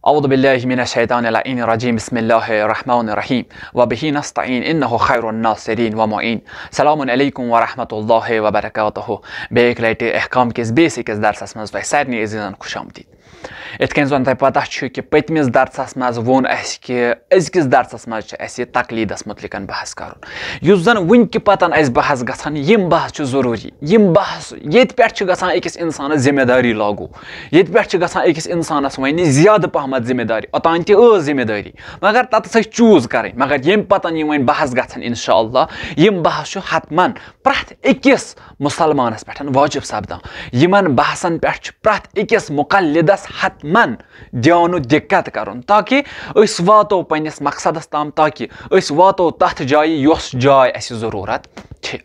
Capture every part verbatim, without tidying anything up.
اعوذ باللہ من الشیطان اللعین الرجیم، بسم اللہ الرحمن الرحیم، وبہ نستعین، انہ خیر الناصرین و معین۔ السلام علیکم ورحمۃ اللہ وبرکاتہ۔ بیٚیہِ اَکہِ لَٹہِ احکام کِس بیٚیِس أکِس درسَس منٛز تۄہہِ سارنٕے عزیٖزَن خوش آمدید۔ یِتھ کٔنۍ زَن تۄہہِ پَتہ چھُ کہِ پٔتمِس درسَس منٛز ووٚن اَسہِ کہِ أزکِس درسَس منٛز چھِ اَسہِ تقلیٖدَس مُتعلِقَ بحث کَرُن، یُس زَن وٕنہِ کہِ پَتَن اَسہِ بحث گژھن، یِم بحث چھِ ضروٗری۔ یِم بحث ییٚتہِ پٮ۪ٹھ چھِ گژھان أکِس اِنسانَس ذمہ دٲری لاگوٗ، ییٚتہِ پٮ۪ٹھ چھِ گژھان أکِس اِنسانَس وۄنۍ زیادٕ پَہمَتھ ذمہ دٲری۔ اوٚتام تہِ ٲس ذمہ دٲری، مگر تَتَس ٲسۍ چوٗز کَرٕنۍ۔ مگر ییٚمہِ پَتَن یِم وۄنۍ بحث گژھن، اِنشاء اللہ، یِم بحث چھُ حتماً پرٛٮ۪تھ أکِس مُسلمانَس پٮ۪ٹھ واجب سپدان۔ یِمَن بحثَن پٮ۪ٹھ چھُ پرٛٮ۪تھ أکِس مُقلِدَس حتماً دیانُک دِقت کَرُن، تاکہِ أسۍ واتو پنٛنِس مقصدَس تام، تاکہِ أسۍ واتو تَتھ جایہِ، یۄس جاے اَسہِ ضروٗرت چھِ۔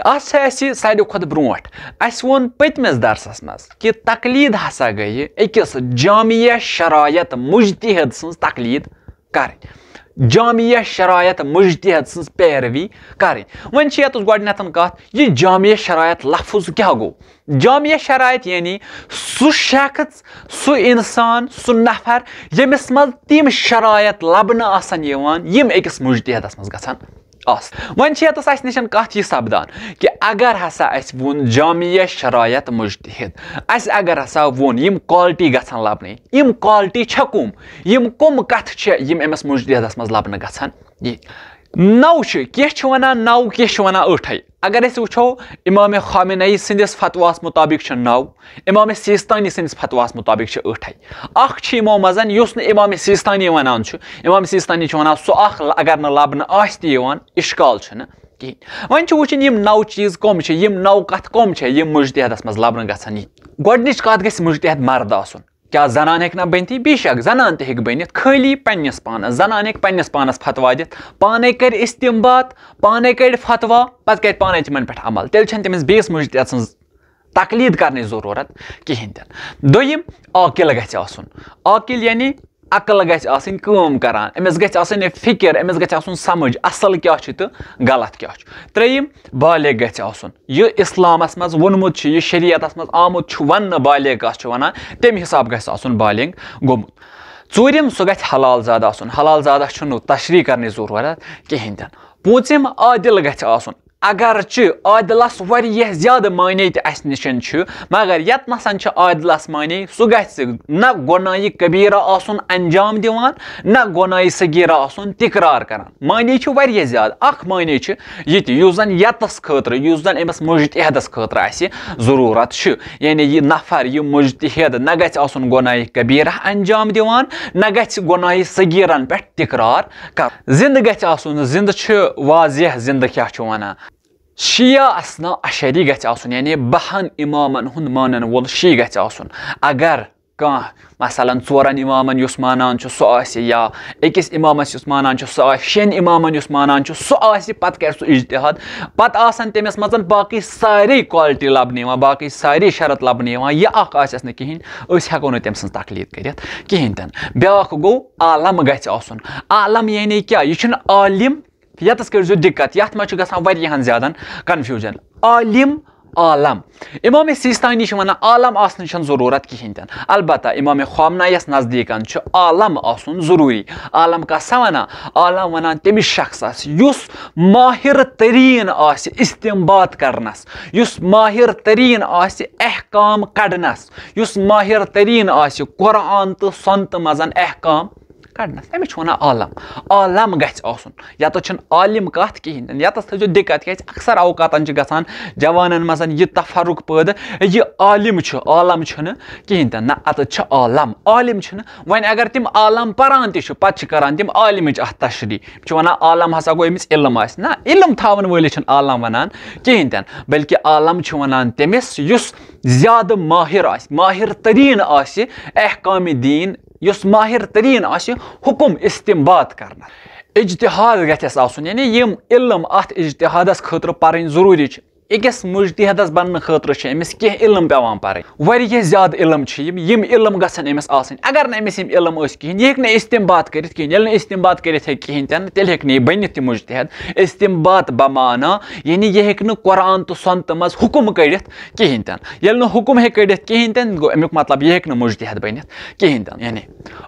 اَتھ چھِ اَسہِ ساروی کھۄتہٕ برونٛٹھ، اَسہِ ووٚن پٔتمِس درسَس منٛز کہِ تقلیٖد ہسا گٔیہِ أکِس جامعہ شرایط مجتہد سٕنٛز تقلیٖد کَرٕنۍ۔ جامعہ شرایط مجتہد سٕنٛز پیروی کَرٕنۍ۔ وۄنۍ چھِ یَتَس گۄڈٕنٮ۪تھ کَتھ، یہِ جامعہ شرایط لفظ کیٛاہ گوٚو؟ جامعہ شرایط یعنی سُہ شخص، سُہ اِنسان، سُہ نفر، ییٚمِس منٛز تِم شرایط لبنہٕ آسَن یِوان، یِم أکِس مجتہدَس منٛز گژھن آسٕنۍ۔ وۄنۍ چھِ یَتَس اَسہِ نِش کَتھ یہِ سپدان کہِ اگر ہسا اَسہِ ووٚن جامعہ شرایط مجتہد، اَسہِ اگر ہسا ووٚن یِم quality گژھن لبنہٕ، یِم quality چھےٚ کُم؟ یِم کُم کتھٕ چھےٚ یِم أمِس مجتہدس منٛز لبنہٕ گژھن؟ یہِ نو چھِ، کینٛہہ چھِ ونان نو، کینٛہہ چھِ ونان ٲٹھے۔ اگر أسۍ وٕچھو، امام خامنہ ای سٕنٛدِس فتواہس مُطابق چھِ نو، امام سیستانی سٕنٛدِس فتواہس مُطابق چھِ ٲٹھے۔ اکھ چھِ یِمو منٛز یُس نہٕ امام سیستانی ونان چھُ۔ امام سیستانی چھُ ونان سُہ اکھ ل-، اگر نہٕ لبنہٕ آسہِ تہِ یِوان، اشکال چھُنہٕ کِہیٖنۍ۔ وۄنۍ چھُ وٕچھُن یِم نو چیٖز کم چھِ، یِم نو کتھ کم چھِ، یِم مجتہدس منٛز لبنہٕ گژھن یِنۍ۔ گۄڈٕنِچ کتھ گژھِ مجتہد مرد آسُن۔ کیٛاہ زنان ہیٚکہِ نہ بٔنتھٕے؟ بے شک، زنان تہِ ہیٚکہِ بٔنِتھ، خٲلی پننِس پانس۔ زنان ہیٚکہِ پننِس پانس فتوا دِتھ، پانے کرِ استنباط، پانے کرِ فتوا، پتہٕ کرِ پانے تِمن پٮ۪ٹھ عمل۔ تیٚلہِ چھنہٕ تٔمِس بیٚیِس مجتہد سٕنٛز تقلید کرنٕچ ضروٗرت کِہیٖنۍ تہِ نہٕ۔ دوٚیِم، عاقل گژھِ آسُن۔ عاقل یعنی عقل گژھِ آسٕنۍ کٲم کران، أمِس گژھِ آسٕنۍ فکر، أمِس گژھِ آسُن سمجھ، اصل کیٛاہ چھُ تہٕ غلط کیٛاہ چھُ۔ ترٛیٚیِم، بالغ گژھِ آسُن۔ یہِ اسلامس منٛز ووٚنمُت چھُ، یہِ شریعتس منٛز آمُت چھُ وننہٕ، بالغ کس چھُ ونان، تمہِ حساب گژھِ آسُن بالغ گوٚمُت۔ ژوٗرِم، سُہ گژھِ حلال زادٕ آسُن۔ حلال زادس چھُنہٕ تشریح کرنٕچ ضروٗرت کِہینۍ تہِ نہٕ۔ پوٗنٛژِم، عادل گژھِ آسُن۔ اگرچہِ عادلس واریاہ زیادٕ معنی تہِ اسہِ نِش چھِ، مگر یتنس چھِ عادلس معنی، سُہ گژھِ نہ گۄناہہِ کبیرہ آسُن انجام دِوان، نہ گۄناہہِ صغیرہ آسُن تکرار کران۔ معنی چھِ واریاہ زیادٕ۔ اکھ معنی چھِ یہِ تہِ، یُس زن یتس خٲطرٕ، یُس زن أمِس مجتہدس خٲطرٕ اسہِ ضروٗرت چھِ، یعنی یہِ نفر، یہِ مجتہد نہ گژھِ آسُن گۄناہہِ کبیرہ انجام دِوان، نہ گژھِ گۄناہہِ صغیرن پٮ۪ٹھ تکرار کرُن۔ زِندٕ گژھِ آسُن، زِندٕ چھُ واضح، زِندٕ کیٛاہ چھُ ونان؟ شیعہ اثنا عشری گژھِ آسُن، یعنی بہن امامن ہُنٛد مانن وول شیعہ گژھِ آسُن۔ اگر کانٛہہ، مثلاً، ژورن امامن یُس مانان چھُ، سُہ آسہِ، یا أکِس امامس یُس مانان چھُ، سُہ آسہِ، شیٚن امامن یُس مانان چھُ، سُہ آسہِ، پتہٕ کرِ سُہ اجتہاد، پتہٕ آسن تٔمِس منٛز باقٕے سارے quality لبنہٕ یِوان، باقٕے سارے شرط لبنہٕ یِوان، یہِ اکھ آسٮ۪س نہٕ کِہینۍ، أسۍ ہٮ۪کو نہٕ تٔمۍ سٕنٛز تقلید کٔرِتھ کِہینۍ تہِ نہٕ۔ بیٛاکھ گوٚو عالم گژھِ آسُن۔ عالم یعنی کیٛاہ؟ یہِ چھُنہٕ عالم، یتس کٔرزیو دقت، یتھ منٛز چھُ گژھان واریاہن زیادن confusion۔ عالم، عالم۔ امام سیستانی چھِ ونان عالم آسنٕچ چھنہٕ ضروٗرت کِہینۍ تہِ نہٕ۔ البتہ امام خامنہ یس نزدیٖکن چھُ عالم آسُن ضروٗری۔ عالم کس سا ونان؟ عالم ونان تٔمِس شخصس یُس ماہر تریٖن آسہِ استنباط کرنس، یُس ماہر تریٖن آسہِ احکام کڑنس، یُس ماہر تریٖن آسہِ قرآن تہٕ سنتہٕ منٛز احکام کڑنس، أمِس چھِ ونان عالم۔ عالم گژھِ آسُن۔ یتتھ چھُنہٕ عالم کتھ کِہینۍ تہِ نہٕ۔ یتتھ تھٲیزیو دقت، کیازِ اکثر اوقاتن چھِ گژھان جوانن منٛز یہِ تفرق پٲدٕ، یہِ عالم چھُ، عالم چھُنہٕ کِہینۍ تہِ نہٕ۔ نہ، اتتھ چھُ عالم۔ عالم چھُنہٕ۔ وۄنۍ اگر تِم عالم پران تہِ چھِ، پتہٕ چھِ کران تِم عالمٕچ اتھ تشریح۔ چھِ ونان عالم ہسا گوٚو ییٚمِس علم آسہِ۔ نہ، علم تھاون وٲلِس چھُنہٕ عالم ونان کِہینۍ تہِ نہٕ، بلکہِ عالم چھُ ونان تٔمِس یُس زیادٕ ماہر آسہِ، ماہر تریٖن آسہِ احکام دین، یُس ماہر تریٖن آسہِ حکم استنباط کرنس۔ اجتہاد گژھٮ۪س آسُن، یعنی یِم علم اتھ اجتہادس خٲطرٕ پرٕنۍ ضروٗری چھِ، أکِس مُجتہدس بننہٕ خٲطرٕ چھِ أمِس کینٛہہ علم پٮ۪وان پرٕنۍ۔ واریاہ زیادٕ علم چھِ یِم، یِم علم گژھن أمِس آسٕنۍ۔ اگر نہٕ أمِس یِم علم ٲسۍ کِہیٖنۍ، یہِ ہیٚکہِ نہٕ استنباط کٔرِتھ کِہیٖنۍ۔ ییٚلہِ نہٕ استنباط کٔرِتھ ہیٚکہِ کِہیٖنۍ تہِ نہٕ، تیٚلہِ ہیٚکہِ نہٕ یہِ بٔنِتھ تہِ مُجتہد۔ استنباط بمعنی، یعنی یہِ ہیٚکہِ نہٕ قرآن تہٕ سنتہٕ منٛز حُکم کٔڑِتھ کِہیٖنۍ تہِ نہٕ۔ ییٚلہِ نہٕ حُکم ہیٚکہِ کٔڑِتھ کِہیٖنۍ تہِ نہٕ، گوٚو اَمیُک مطلب یہِ ہیٚکہِ نہٕ مُجتہد بٔنِتھ کِہیٖنۍ تہِ نہٕ۔ یعنی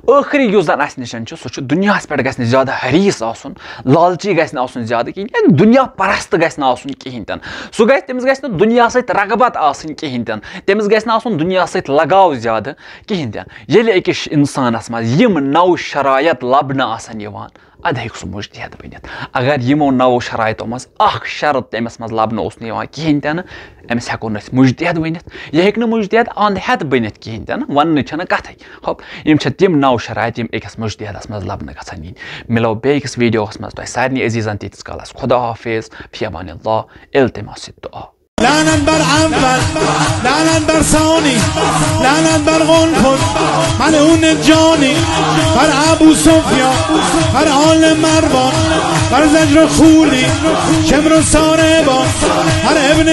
ٲخری یُس زن اسہِ نِش چھُ، سُہ چھُ دُنیاہس پٮ۪ٹھ گژھِ نہٕ زیادٕ حریٖص آسُن، لالچی گژھِ نہٕ آسُن زیادٕ کِہیٖنۍ، یعنی دُنیا پرست گژھِ نہٕ آسُن کِہیٖنۍ تہِ نہٕ۔ سُہ گژھِ، تٔمِس گژھِ نہٕ دُنیا سۭتۍ رغبت آسٕنۍ کِہیٖنۍ تہِ نہٕ، تٔمِس گژھِ نہٕ آسُن دُنیا سۭتۍ لگاو زیادٕ کِہیٖنۍ تہِ نہٕ۔ ییٚلہِ أکِس انسانس منٛز یِم نو شرایط لبنہٕ آسن یِوان، ادٕ ہیٚکہِ سُہ مُجتہد بٔنِتھ۔ اگر یِمو نو شرایطو منٛز اکھ شرط تٔمِس منٛز لبنہٕ اوس نہٕ یِوان کِہیٖنۍ تہِ نہٕ، أمِس ہٮ۪کو نہٕ أسۍ مُجتہد ؤنِتھ۔ یہِ ہیٚکہِ نہٕ مُجتہد اند ہٮ۪تھ بٔنِتھ کِہیٖنۍ تہِ نہٕ، وَننٕچ چھَنہٕ کَتھٕے۔ ہۄپ، یِم چھِ تِم نَو شرایط، یِم أکِس مُجتہدَس منٛز لَبنہٕ گژھن یِنۍ۔ مِلو بیٚیہِ أکِس ویٖڈیوَس منٛز تۄہہِ سارنٕے عزیٖزَن تیٖتِس کالَس۔ خدا حافظ، فی امان اللہ، التماس دعا۔ لعنت بر اول، لعنت بر ثانی، لعنت بر قنفذ، ملعون جانی، بر ابو سفیان، بر آل مروان، بر زجر و خولی، شمر و ساربان، بر ابن